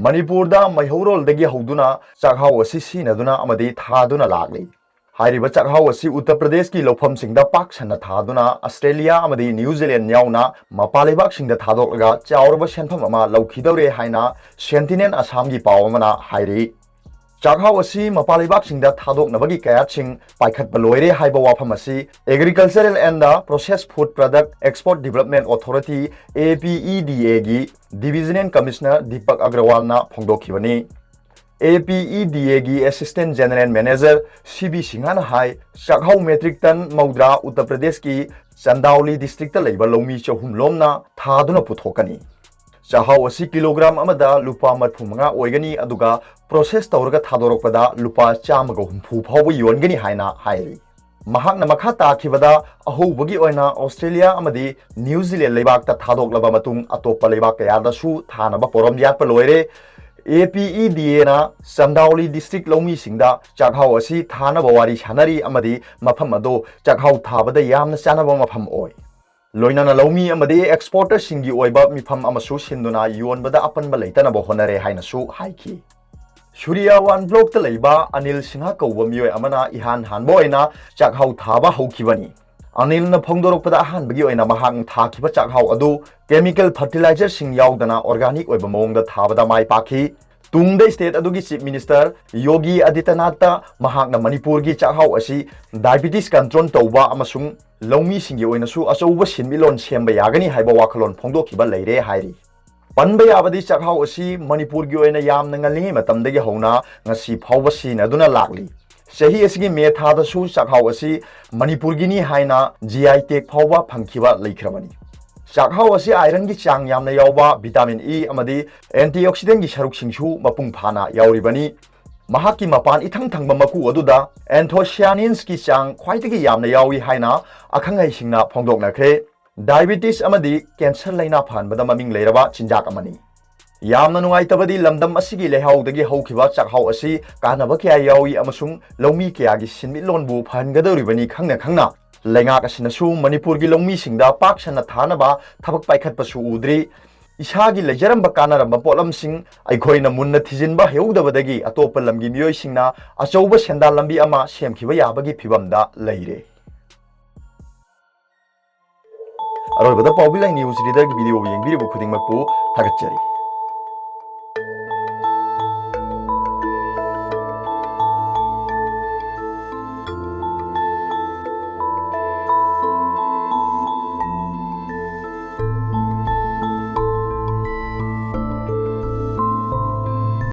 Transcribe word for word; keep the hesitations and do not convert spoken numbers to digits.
ꯃꯅꯤꯄꯨꯔꯗ ꯃꯩꯍꯧꯔꯣꯜꯗꯒꯤ ꯍꯧꯗꯨꯅ ꯆꯥꯛꯍꯥꯎ ꯑꯁꯤ ꯁꯤꯖꯤꯟꯅꯗꯨꯅ ꯑꯃꯗꯤ ꯊꯥꯗꯨꯅ ꯂꯥꯛꯂꯤ꯫ ꯍꯥꯏꯔꯤꯕ ꯆꯥꯛꯍꯥꯎ ꯑꯁꯤ ꯎꯠꯇꯔ ꯄ꯭ꯔꯗꯦꯁꯀꯤ ꯂꯧꯐꯝꯁꯤꯡꯗ ꯄꯥꯛ ꯁꯟꯅ ꯊꯥꯗꯨꯅ ꯑꯁꯇ꯭ꯔꯦꯂꯤꯌꯥ ꯑꯃꯗꯤ ꯅ꯭ꯌꯨ ꯖꯤꯂꯦꯟ ꯌꯥꯎꯅ ꯃꯄꯥꯟ ꯂꯩꯕꯥꯛꯁꯤꯡꯗ ꯊꯥꯗꯣꯛꯂꯒ ꯆꯥꯎꯔꯕ ꯁꯦꯟꯐꯝ ꯑꯃ ꯂꯧꯈꯤꯗꯧꯔꯦ ꯍꯥꯏꯅ ꯁꯦꯟꯇꯤꯅꯦꯟ ꯑꯁꯥꯝꯒꯤ ꯄꯥꯎ ꯑꯃꯅ ꯍꯥꯏꯔꯤ꯫ ꯆꯥꯛꯍꯥꯎ ꯑꯁꯤ ꯃꯄꯥꯟ ꯂꯩꯕꯥꯛꯁꯤꯡꯗ ꯊꯥꯗꯣꯛꯅꯕꯒꯤ ꯀꯌꯥꯠꯁꯤꯡ ꯄꯥꯏꯈꯠꯄ ꯂꯣꯏꯔꯦ ꯍꯥꯏꯕ ꯋꯥꯐꯝ ꯑꯁꯤ Agricultural and Processed Food Product Export Development Authority, A P E D A, ꯒꯤ Divisional Commissioner ꯗꯤꯄꯛ ꯑꯒ꯭ꯔꯋꯥꯜꯅ ꯐꯣꯡꯗꯣꯛꯈꯤꯕꯅꯤ꯫ A P E D A ꯒꯤ Assistant General Manager C B ꯁꯤꯡꯍꯅ ꯍꯥꯏ, ꯆꯥꯛꯍꯥꯎ metric ton ꯃꯧꯗ꯭ꯔꯥ ꯎꯠꯇꯔ ꯄ꯭ꯔꯗꯦꯁꯀꯤ ꯆꯟꯗꯥꯎꯂꯤ district ꯇ ꯂꯩꯕ ꯂꯧꯃꯤ ꯆꯍꯨꯝ ꯂꯣꯝꯅ ꯊꯥꯗꯨꯅ ꯄꯨꯊꯣꯛꯀꯅꯤ꯫ ꯆꯥꯛꯍꯥꯎ ꯑꯁꯤ ꯀꯤꯂꯣꯒ꯭ꯔꯥꯝ ꯑꯃꯗ ꯂꯨꯄꯥ ꯃꯔꯤꯐꯨ ꯃꯉꯥ ꯑꯣꯏꯒꯅꯤ, ꯑꯗꯨꯒ process ꯇꯧꯔꯒ ꯊꯥꯗꯣꯔꯛꯄꯗ ꯂꯨꯄꯥ ꯆꯥꯝꯃꯒ ꯍꯨꯝꯐꯨ ꯐꯥꯎꯕ ꯌꯣꯟꯒꯅꯤ ꯍꯥꯏꯅ ꯍꯥꯏꯔꯤ꯫ ꯃꯍꯥꯛꯅ ꯃꯈꯥ ꯇꯥꯈꯤꯕꯗ, ꯑꯍꯧꯕꯒꯤ ꯑꯣꯏꯅ ꯑꯣꯁꯇ꯭ꯔꯦꯂꯤꯌꯥ ꯑꯃꯗꯤ ꯅ꯭ꯌꯨ ꯖꯤꯂꯦꯟ ꯂꯩꯕꯥꯛꯇ ꯊꯥꯗꯣꯛꯂꯕ ꯃꯇꯨꯡ, ꯑꯇꯣꯞꯄ ꯂꯩꯕꯥꯛ ꯀꯌꯥꯗꯁꯨ ꯊꯥꯅꯕ ꯄꯣꯔꯣꯝ ꯌꯥꯠꯄ ꯂꯣꯏꯔꯦ꯫ A P E D A ꯅ ꯆꯟꯗꯥꯎꯂꯤ district ꯂꯧꯃꯤꯁꯤꯡꯗ ꯆꯥꯛꯍꯥꯎ ꯑꯁꯤ ꯊꯥꯅꯕ ꯋꯥꯔꯤ ꯁꯥꯅꯔꯤ ꯑꯃꯗꯤ ꯃꯐꯝ ꯑꯗꯨ ꯆꯥꯛꯍꯥꯎ ꯊꯥꯕꯗ ꯌꯥꯝꯅ ꯆꯥꯅꯕ ꯃꯐꯝ ꯑꯣꯏ꯫ ꯂꯣꯏꯅꯅ ꯂꯧꯃꯤ ꯑꯃꯗꯤ exporter ꯁꯤꯡꯒꯤ ꯑꯣꯏꯕ ꯃꯤꯐꯝ ꯑꯃꯁꯨ ꯁꯤꯟꯗꯨꯅ ꯌꯣꯟꯕꯗ ꯑꯄꯟꯕ ꯂꯩꯇꯅꯕ ꯍꯣꯠꯅꯔꯦ ꯍꯥꯏꯅꯁꯨ ꯍꯥꯏꯈꯤ꯫ ꯁꯨꯔꯤꯌꯥꯋꯥꯟ block ꯇ ꯂꯩꯕ ꯑꯅꯤꯜ ꯁꯤꯡꯍ ꯀꯧꯕ ꯃꯤꯑꯣꯏ ꯑꯃꯅ ꯏꯍꯥꯟ ꯍꯥꯟꯕ ꯑꯣꯏꯅ ꯆꯥꯛꯍꯥꯎ ꯊꯥꯕ ꯍꯧꯈꯤꯕꯅꯤ꯫ ꯑꯅꯤꯜꯅ ꯐꯣꯡꯗꯣꯔꯛꯄꯗ, ꯑꯍꯥꯟꯕꯒꯤ ꯑꯣꯏꯅ ꯃꯍꯥꯛꯅ ꯊꯥꯈꯤꯕ ꯆꯥꯛꯍꯥꯎ ꯑꯗꯨ chemical fertilizer ꯁꯤꯡ ꯌꯥꯎꯗꯅ organic ꯑꯣꯏꯕ ꯃꯑꯣꯡꯗ ꯊꯥꯕꯗ ꯃꯥꯏ ꯄꯥꯛꯈꯤ꯫ ꯇꯨꯡꯗ state ꯑꯗꯨꯒꯤ Chief Minister ꯌꯣꯒꯤ ꯑꯗꯤꯇ꯭ꯌꯅꯥꯊꯇ ꯃꯍꯥꯛꯅ ꯃꯅꯤꯄꯨꯔꯒꯤ ꯆꯥꯛꯍꯥꯎ ꯑꯁꯤ diabetes control ꯇꯧꯕ ꯑꯃꯁꯨꯡ ꯂꯧꯃꯤꯁꯤꯡꯒꯤ ꯑꯣꯏꯅꯁꯨ ꯑꯆꯧꯕ ꯁꯤꯟꯃꯤꯠꯂꯣꯟ ꯁꯦꯝꯕ ꯌꯥꯒꯅꯤ ꯍꯥꯏꯕ ꯋꯥꯈꯜꯂꯣꯟ ꯐꯣꯡꯗꯣꯛꯈꯤꯕ ꯂꯩꯔꯦ ꯍꯥꯏꯔꯤ꯫ ꯄꯟꯕ ꯌꯥꯕꯗꯤ, ꯆꯥꯛꯍꯥꯎ ꯑꯁꯤ ꯃꯅꯤꯄꯨꯔꯒꯤ ꯑꯣꯏꯅ ꯌꯥꯝꯅ ꯉꯜꯂꯤꯉꯩ ꯃꯇꯝꯗꯒꯤ ꯍꯧꯅ ꯉꯁꯤ ꯐꯥꯎꯕ ꯁꯤꯖꯤꯟꯅꯗꯨꯅ ꯂꯥꯛꯂꯤ꯫ ꯆꯍꯤ ꯑꯁꯤꯒꯤ ꯃꯦ ꯊꯥꯗꯁꯨ ꯆꯥꯛꯍꯥꯎ ꯑꯁꯤ ꯃꯅꯤꯄꯨꯔꯒꯤꯅꯤ ꯍꯥꯏꯅ G I tag ꯐꯥꯎꯕ ꯐꯪꯈꯤꯕ ꯂꯩꯈ꯭ꯔꯕꯅꯤ꯫ ꯆꯥꯛꯍꯥꯎ ꯑꯁꯤ iron ꯒꯤ ꯆꯥꯡ ꯌꯥꯝꯅ ꯌꯥꯎꯕ, vitamin E ꯑꯃꯗꯤ antioxidant ꯒꯤ ꯁꯔꯨꯛꯁꯤꯡꯁꯨ ꯃꯄꯨꯡ ꯐꯥꯅ ꯌꯥꯎꯔꯤꯕꯅꯤ꯫ ꯃꯍꯥꯛꯀꯤ ꯃꯄꯥꯟ ꯏꯊꯪ ꯊꯪꯕ ꯃꯀꯨ ꯑꯗꯨꯗ anthocyanins ꯀꯤ ꯆꯥꯡ ꯈ꯭ꯋꯥꯏꯗꯒꯤ ꯌꯥꯝꯅ ꯌꯥꯎꯏ ꯍꯥꯏꯅ ꯑꯈꯪ ꯑꯍꯩꯁꯤꯡꯅ ꯐꯣꯡꯗꯣꯛꯅꯈ꯭ꯔꯦ꯫ Diabetes ꯑꯃꯗꯤ cancer ꯂꯥꯏꯅꯥ ꯐꯍꯟꯕꯗ ꯃꯃꯤꯡ ꯂꯩꯔꯕ ꯆꯤꯟꯖꯥꯛ ꯑꯃꯅꯤ꯫ ꯌꯥꯝꯅ ꯅꯨꯡꯉꯥꯏꯇꯕꯗꯤ, ꯂꯝꯗꯝ ꯑꯁꯤꯒꯤ ꯂꯩꯍꯥꯎꯗꯒꯤ ꯍꯧꯈꯤꯕ ꯆꯥꯛꯍꯥꯎ ꯑꯁꯤ ꯀꯥꯟꯅꯕ ꯀꯌꯥ ꯌꯥꯎꯏ ꯑꯃꯁꯨꯡ ꯂꯧꯃꯤ ꯀꯌꯥꯒꯤ ꯁꯤꯟꯃꯤꯠꯂꯣꯟꯕꯨ ꯐꯍꯟꯒꯗꯧꯔꯤꯕꯅꯤ ꯈꯪꯅ ꯈꯪꯅ, ꯂꯩꯉꯥꯛ ꯑꯁꯤꯅꯁꯨ ꯃꯅꯤꯄꯨꯔꯒꯤ ꯂꯧꯃꯤꯁꯤꯡꯗ ꯄꯥꯛ ꯁꯟꯅ ꯊꯥꯅꯕ ꯊꯕꯛ ꯄꯥꯏꯈꯠꯄꯁꯨ ꯎꯗ꯭ꯔꯤ꯫ ꯏꯁꯥꯒꯤ ꯂꯩꯖꯔꯝꯕ ꯀꯥꯟꯅꯔꯝꯕ ꯄꯣꯠꯂꯝꯁꯤꯡ ꯑꯩꯈꯣꯏꯅ ꯃꯨꯟꯅ ꯊꯤꯖꯤꯟꯕ ꯍꯩꯍꯧꯗꯕꯗꯒꯤ ꯑꯇꯣꯞꯄ ꯂꯝꯒꯤ ꯃꯤꯑꯣꯏꯁꯤꯡꯅ ꯑꯆꯧꯕ ꯁꯦꯟꯗꯥꯟ ꯂꯝꯕꯤ ꯑꯃ ꯁꯦꯝꯈꯤꯕ ꯌꯥꯕꯒꯤ ꯐꯤꯕꯝꯗ ꯂꯩꯔꯦ꯫ ꯑꯔꯣꯏꯕꯗ ꯄꯥꯎꯕꯤ ꯂꯥꯏ news reader ꯒꯤ video ꯌꯦꯡꯕꯤꯔꯤꯕ ꯈꯨꯗꯤꯡꯃꯛꯄꯨ ꯊꯥꯒꯠꯆꯔꯤ꯫